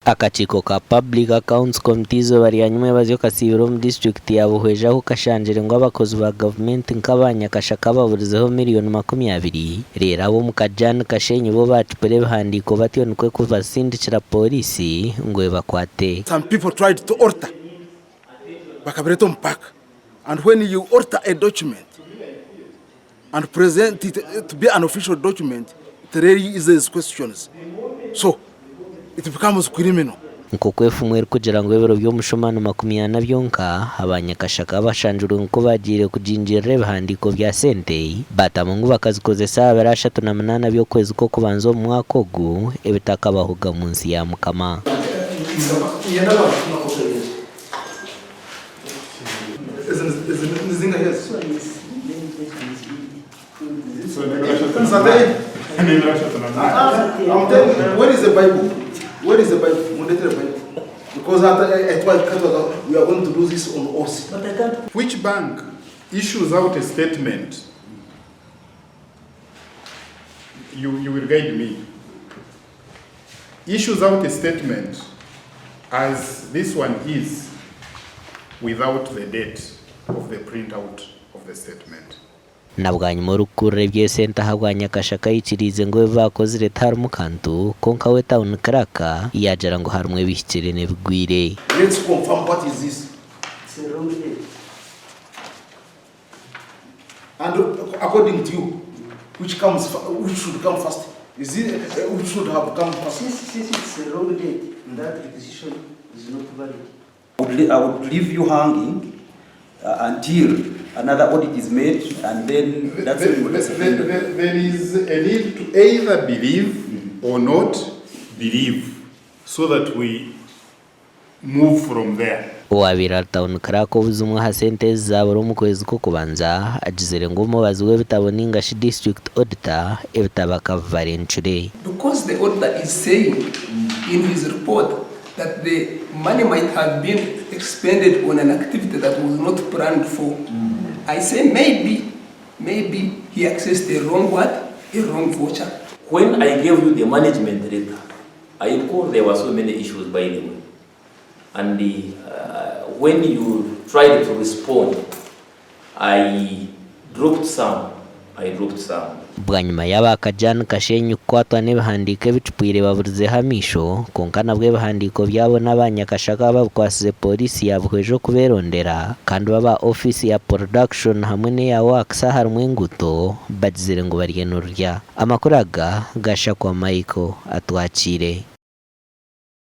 Akakiiko ka Public Accounts Committee eizooba rya nyimwebazyo kasiibire omu disiturikiti ya Buhweju ahu kashangire ngu abakozi ba gavumenti nk'aba Nyakashaka baburizeho miriyoni 20 reero ab'omu Kajani Kashenyi bo baacupura ebihandiiko batyo nikwo kubasindikira pooriisi ngu ebakwate. Some people tried to alter bakabireeta omu park and when you alter a document and present it to be an official document it raises questions so it becomes criminal. Nk'oku efumu erikugira ngu ebiro by'omushuma ni 40 byonka, abanyakashaka abashanjirwe ngu ku baagiire kugingirira ebihandiiko bya sente, baatamu ngu bakazikozesa aha biro 38 by'okwezi kw'okubanza omu mwaka ogu, ebitakabahoga mu nsi ya Mukama. Which bank issues out a statement? You, you will guide me. Issues out a statement as this one is without the date of the printout of the statement. Na bwanyima orikukurira eby'esente ahabwa Nyakashaka aikiriize ngu ebi baakozire tiharimu kantu, kwonka we Town Clerk yaagira ngu harimu ebihikire n'ebigwire. Let's confirm what is this. It's a wrong date. And according to you, which comes, which should come first? Is it, which should have come first? Since it's a wrong date, that requisition is not valid. I would leave you hanging until another audit is made, and then that's when we will There, there, there is a need to either believe or not believe so that we move from there. Owaabaire ari Town Clerk obuzimwe aha sente ezi zaabura omu kwezi kw'okubanza agizire ngu omubazi w'ebitabo ninga shi District Auditor ebitabo akabibara encure. Because the auditor is saying in his report that the money might have been expended on an activity that was not planned for, I say maybe, maybe he accessed a wrong what? A wrong voucher. When I gave you the management letter, I recall there were so many issues by the way. And the, when you tried to respond, I dropped some. I dropped some. Bwanyima y'aba Kajani Kashenyi kukwatwa n'ebihandiiko ebicupwire baburizeho amaisho, kwonka nabwo ebihandiiko byabo n'aba Nyakashaka babikwasize Pooriisi ya Buhweju okuberondera kandi bo aba ofiisi ya Production hamwe n'eya Works aharimu enguuto bagizire ngu bariyo nirurya. Amakuru aga gashakwa Michael Atwakiire.